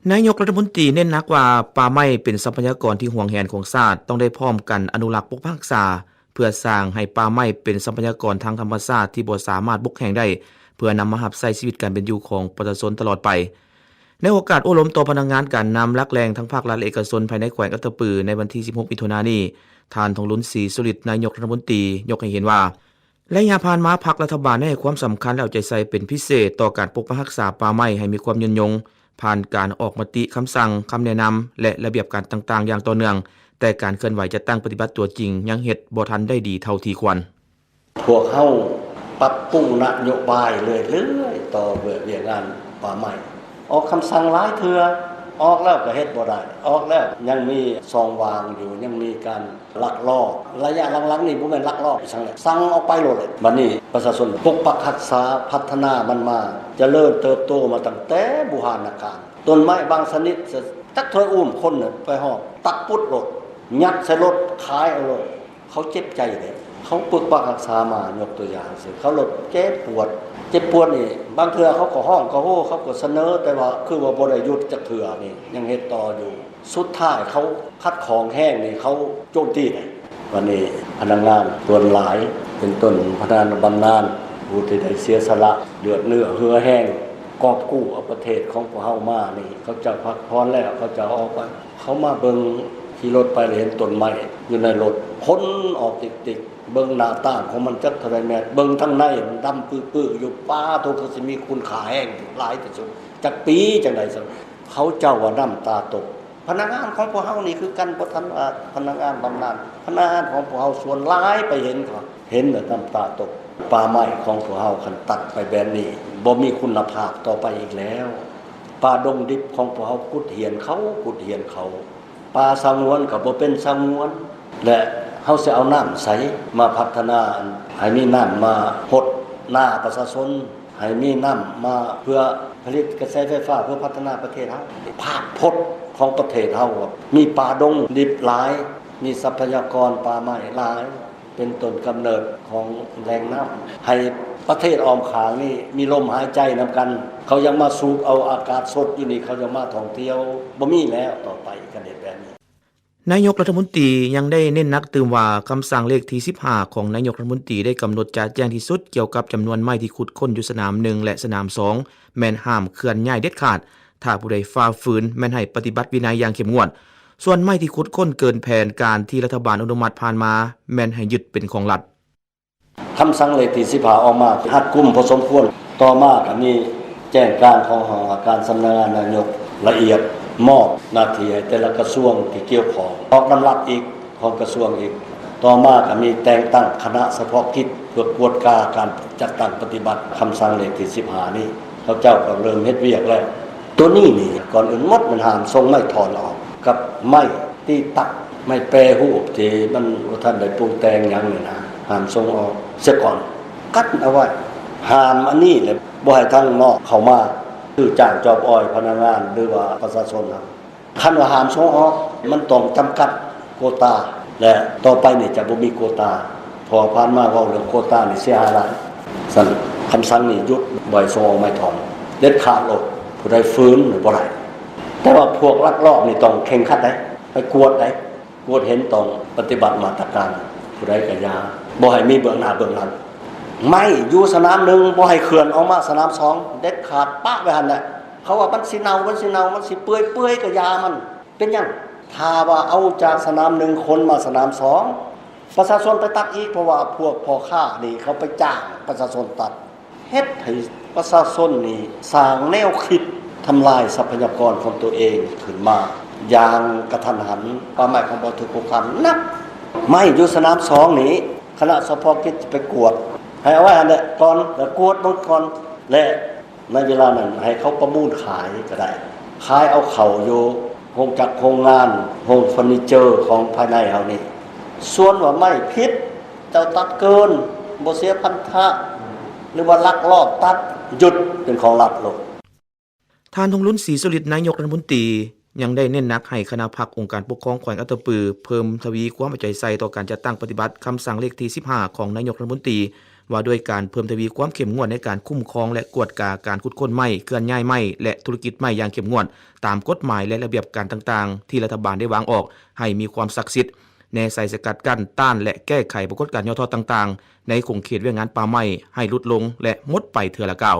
ນາຍົກລັດຖະມົນຕີເນັ້ນໜັກວ່າ ປ່າໄມ້ເປັນຊັບພະຍາກອນທີ່ຫວງແຫນຂອງຊາດ, ຕ້ອງໄດ້ພ້ອມກັນອະນຸລັກປົກປັກຮັກສາ ເພື່ອສ້າງໃຫ້ປ່າໄມ້ເປັນຊັບພະຍາກອນທາງທຳມະຊາດທີ່ບໍ່ສາມາດບົກແຫ້ງໄດ້, ເພື່ອນຳມາຮັບໃຊ້ຊີວິດການເປັນຢູ່ຂອງປະຊາຊົນຕະຫຼອດໄປ. ໃນໂອກາດໂອ້ລົມຕໍ່ພະນັກງານການນຳຫຼັກແຫຼ່ງທັງພາກລັດ ແລະ ເອກະຊົນພາຍໃນແຂວງອັດຕະປື ໃນວັນທີສິບຫົກ ມິຖຸນານີ້, ທ່ານ ທອງລຸນ ສີສຸລິດ ນາຍົກລັດຖະມົນຕີ ຍົກໃຫ້ເຫັນວ່າ ໄລຍະຜ່ານມາ ພັກລັດຖະບານໄດ້ໃຫ້ຄວາມສຳຄັນ ແລະ ເອົາໃຈໃສ່ເປັນພິເສດຕໍ່ການປົກປັກຮັກສາປ່າໄມ້ໃຫ້ມີຄວາມຍືນຍົງ, ຜ່ານການອອກມະຕິ, ຄຳສັ່ງ, ຄຳແນະນຳ ແລະ ລະບຽບການຕ່າງໆຢ່າງຕໍ່ເນື່ອງ, ແຕ່ການເຄື່ອນໄຫວຈັດຕັ້ງປະຕິບັດຕົວຈິງຍັງເຮັດບໍ່ທັນໄດ້ດີເທົ່າທີ່ຄວນ. ພວກເຮົາປັບປຸງນະໂຍບາຍເລື້ອຍໆ ຕໍ່ວຽກງານປ່າໄມ້. ອອກຄຳສັ່ງຫຼາຍເທື່ອ, ອອກແລ້ວກໍເຮັດບໍ່ໄດ້, ອອກແລ້ວຍັງມີຊ່ອງວ່າງຢູ່, ຍັງມີການລັກລອບ. ໄລຍະຫຼັງໆນີ້ບໍ່ແມ່ນລັກລອບອີ່ຫຍັງແຫຼະ, ສັ່ງອອກໄປໂລດແຫຼະ. ບັດນີ້ປະຊາຊົນປົກປັກຮັກສາ, ພັດທະນາມັນມາ, ຈະເລີນເຕີບໂຕມາຕັ້ງແຕ່ບູຮານນະການ. ຕົ້ນໄມ້ບາງຊະນິດ ຈັກຖ້ວຍອູ້ມຄົນໄປຮອດ, ຕັດປຸດໂລດ, ຍັດໃສ່ລົດ, ຂາຍເອົາໂລດ. ເຂົາເຈັບໃຈເດ້, ເຂົາປົກປັກຮັກສາມາ, ຍົກຕົວຢ່າງເຊັ່ນ ເຂົາລົດເຈັບປວດ, ເຈັບປວດນີ້ ບາງເທື່ອເຂົາກໍຮ້ອງກະໂຮ, ເຂົາກໍສະເໜີ, ແຕ່ວ່າຄືວ່າບໍ່ໄດ້ຢຸດຈັກເທື່ອນີ້, ຍັງເຮັດຕໍ່ຢູ່. ສຸດທ້າຍເຂົາຂັດຂ້ອງແຮງນີ້, ເຂົາໂຈມຕີເດ້. ບັດນີ້ພະນັກງານສ່ວນຫຼາຍ ເປັນຕົ້ນພະນັກງານບຳນານ ຜູ້ທີ່ໄດ້ເສຍສະຫຼະເລືອດເນື້ອເຫື່ອແຮງ ກອບກູ້ເອົາປະເທດຂອງພວກເຮົາມານີ້, ເຂົາເຈົ້າພັກຜ່ອນແລ້ວ, ເຂົາເຈົ້າອອກໄປ. ເຂົາມາເບິ່ງ, ຂີ່ລົດໄປແລ້ວເຫັນຕົ້ນໄມ້ຢູ່ໃນລົດ, ພົ່ນອອກຕິກໆ, ເບິ່ງໜ້າຕ່າງຂອງມັນຈັກເທົ່າໃດແມັດ, ເບິ່ງທາງໃນມັນດຳປຶ້ອໆຢູ່, ປາໂທ້ ຄືຊິມີຄຸນຄ່າແຮງຫຼາຍທີ່ສຸດ, ຈັກປີຈັ່ງໃດຊັ້ນ. ເຂົາເຈົ້າວ່ານ້ຳຕາຕົກ. ພະນັກງານຂອງພວກເຮົານີ້ຄືກັນ, ບໍ່ທັນວ່າພະນັກງານບຳນານ, ພະນັກງານຂອງພວກເຮົາສ່ວນຫຼາຍໄປເຫັນ, ເຫັນແລ້ວນ້ຳຕາຕົກ. ປ່າໄມ້ຂອງພວກເຮົາຄັນຕັດໄປແບບນີ້ ບໍ່ມີຄຸນນະພາບຕໍ່ໄປອີກແລ້ວ. ປ່າດົງດິບຂອງພວກເຮົາຂຸດຫຽນເຂົາ, ຂຸດຫຽນເຂົາ. ປ່າສະຫງວນກໍບໍ່ເປັນສະຫງວນ ແລະ ເຮົາຊິເອົານ້ຳໃສມາພັດທະນາ ໃຫ້ມີນ້ຳມາຫົດນາປະຊາຊົນ, ໃຫ້ມີນ້ຳມາເພື່ອຜະລິດກະແສໄຟຟ້າ ເພື່ອພັດທະນາປະເທດເຮົາ. ພາບພົດຂອງປະເທດເຮົາ ມີປ່າດົງດິບຫຼາຍ, ມີຊັບພະຍາກອນປ່າໄມ້ຫຼາຍ. ເປັນຕົ້ນກຳເນີດຂອງແຫຼ່ງນ້ຳ ໃຫ້ປະເທດອ້ອມຂ້າງນີ້ມີລົມຫາຍໃຈນຳກັນ. ເຂົາຍັງມາສູບເອົາອາກາດສົດຢູ່ນີ້, ເຂົາຍັງມາທ່ອງທ່ຽວ. ບໍ່ມີແລ້ວຕໍ່ໄປ ຄັນເຮັດແບບນີ້. ນາຍົກລັດຖະມົນຕີຍັງໄດ້ເນັ້ນໜັກຕື່ມວ່າ ຄຳສັ່ງເລກທີສິບຫ້າຂອງນາຍົກລັດຖະມົນຕີໄດ້ກຳນົດຈະແຈ້ງທີ່ສຸດກ່ຽວກັບຈຳນວນໄມ້ທີ່ຂຸດຄົ້ນຢູ່ສະໜາມໜຶ່ງ ແລະ ສະໜາມສອງ ແມ່ນຫ້າມເຄື່ອນຍ້າຍເດັດຂາດ. ຖ້າຜູ້ໃດຝ່າຝືນ ແມ່ນໃຫ້ປະຕິບັດວິໄນຢ່າງເຂັ້ມງວດ. ສ່ວນໄມ້ທີ່ຂຸດຄົ້ນເກີນແຜນການທີ່ລັດຖະບານອະນຸມັດຜ່ານມາ ແມ່ນໃຫ້ຍຶດເປັນຂອງລັດ. ຄຳສັ່ງເລກທີສິບຫ້າອອກມາຮັດກຸມພໍສົມຄວນ. ຕໍ່ມາກໍມີແຈ້ງການຂອງຫ້ອງວ່າການສຳນັກງານນາຍົກລະອຽດ, ມອບໜ້າທີ່ໃຫ້ແຕ່ລະກະຊວງທີ່ກ່ຽວຂ້ອງ, ອອກດຳລັດອີກຂອງກະຊວງອີກ. ຕໍ່ມາກໍມີແຕ່ງຕັ້ງຄະນະສະເພາະກິດ ເພື່ອກວດກາການຈັດຕັ້ງປະຕິບັດຄຳສັ່ງເລກທີສິບຫ້ານີ້. ເຂົາເຈົ້າກໍເລີ່ມເຮັດວຽກແລ້ວ. ໂຕນີ້ນີ້ ກ່ອນອື່ນໝົດ ມັນຫ້າມສົ່ງໄມ້ທ່ອນອອກ ກັບໄມ້ຕີຕັດ, ໄມ້ແປຮູບທີ່ມັນບໍ່ທັນໄດ້ປຸງແຕ່ງຫຍັງນີ້ນະ, ຫ້າມສົ່ງອອກເສຍກ່ອນ, ກັນເອົາໄວ້. ຫ້າມອັນນີ້ແຫຼະ, ບໍ່ໃຫ້ທາງນອກເຂົ້າມາ, ຄືຈ້າງຈອບອອຍພະນັກງານ ຫຼືວ່າປະຊາຊົນ. ຄັນວ່າຫ້າມສົ່ງອອກ ມັນຕ້ອງຈຳກັດໂກຕາ ແລະ ຕໍ່ໄປນີ້ຈະບໍ່ມີໂກຕາ, ເພາະວ່າຜ່ານມາເວົ້າເລື່ອງໂກຕານີ້ເສຍຫາຍຫຼາຍ. ຊັ້ນຄຳສັ່ງນີ້ຢຸດ, ບໍ່ໃຫ້ສົ່ງອອກໄມ້ທ່ອນເດັດຂາດໂລດ, ຜູ້ໃດຝືນນີ້ບໍ່ໄດ້. ແຕ່ວ່າພວກລັກລອບນີ້ຕ້ອງເຄັ່ງຄັດໃດ໋, ໄປກວດໃດ໋, ກວດເຫັນຕ້ອງປະຕິບັດມາດຕະການ, ຜູ້ໃດກໍຢ່າ, ບໍ່ໃຫ້ມີເບື້ອງໜ້າເບື້ອງຫຼັງ. ໄມ້ຢູ່ສະໜາມໜຶ່ງ ບໍ່ໃຫ້ເຄື່ອນອອກມາສະໜາມສອງເດັດຂາດ, ປະໄວ້ຫັ້ນແຫຼະ. ເຂົາວ່າມັນຊິເນົ່າ, ມັນຊິເນົ່າ, ມັນຊິເປື່ອຍ, ເປື່ອຍກໍຢ່າມັນ. ເປັນຫຍັງ? ຖ້າວ່າເອົາຈາກສະໜາມໜຶ່ງຂົນມາສະໜາມສອງ ປະຊາຊົນໄປຕັດອີກ, ເພາະວ່າພວກພໍ່ຄ້ານີ້ເຂົາໄປຈ້າງປະຊາຊົນຕັດ, ເຮັດໃຫ້ປະຊາຊົນນີ້ສ້າງແນວຄິດທຳລາຍຊັບພະຍາກອນຂອງຕົວເອງຂຶ້ນມາຢ່າງກະທັນຫັນ. ປ່າໄມ້ຂອງພວກເຮົາຖືກຄຸກຄາມໜັກ. ໄມ້ຢູ່ສະໜາມສອງນີ້ ຄະນະສະເພາະກິດຈະໄປກວດ, ໃຫ້ເອົາໄວ້ຫັ້ນແຫຼະກ່ອນ, ແລ້ວກວດເບິ່ງກ່ອນ ແລະ ໃນເວລານັ້ນໃຫ້ເຂົາປະມູນຂາຍກໍໄດ້, ຂາຍເອົາເຂົ້າຢູ່ໂຮງຈັກໂຮງງານ, ໂຮງເຟີນີເຈີຂອງພາຍໃນເຮົານີ້. ສ່ວນວ່າໄມ້ຜິດ, ເຈົ້າຕັດເກີນ, ບໍ່ເສຍພັນທະ ຫຼືວ່າລັກລອບຕັດ, ຍຶດເປັນຂອງລັດໂລດ. ທ່ານ ທອງລຸນ ສີສຸລິດ ນາຍົກລັດຖະມົນຕີ ຍັງໄດ້ເນັ້ນໜັກໃຫ້ຄະນະພັກອົງການປົກຄອງແຂວງອັດຕະປື ເພີ່ມທະວີຄວາມເອົາໃຈໃສ່ຕໍ່ການຈັດຕັ້ງປະຕິບັດຄຳສັ່ງເລກທີສິບຫ້າຂອງນາຍົກລັດຖະມົນຕີ ວ່າດ້ວຍການເພີ່ມທະວີຄວາມເຂັ້ມງວດໃນການຄຸ້ມຄອງ ແລະ ກວດກາການຂຸດຄົ້ນໄມ້, ເຄື່ອນຍ້າຍໄມ້ ແລະ ທຸລະກິດໄມ້ຢ່າງເຂັ້ມງວດ ຕາມກົດໝາຍ ແລະ ລະບຽບການຕ່າງໆ ທີ່ລັດຖະບານໄດ້ວາງອອກ ໃຫ້ມີຄວາມສັກສິດ, ແນໃສ່ສະກັດກັ້ນ, ຕ້ານ ແລະ ແກ້ໄຂປາກົດການຫຍໍ້ທໍ້ຕ່າງໆ ໃນຂົງເຂດວຽກງານປ່າໄມ້ ໃຫ້ຫຼຸດລົງ ແລະ ໝົດໄປເທື່ອລະກ້າວ.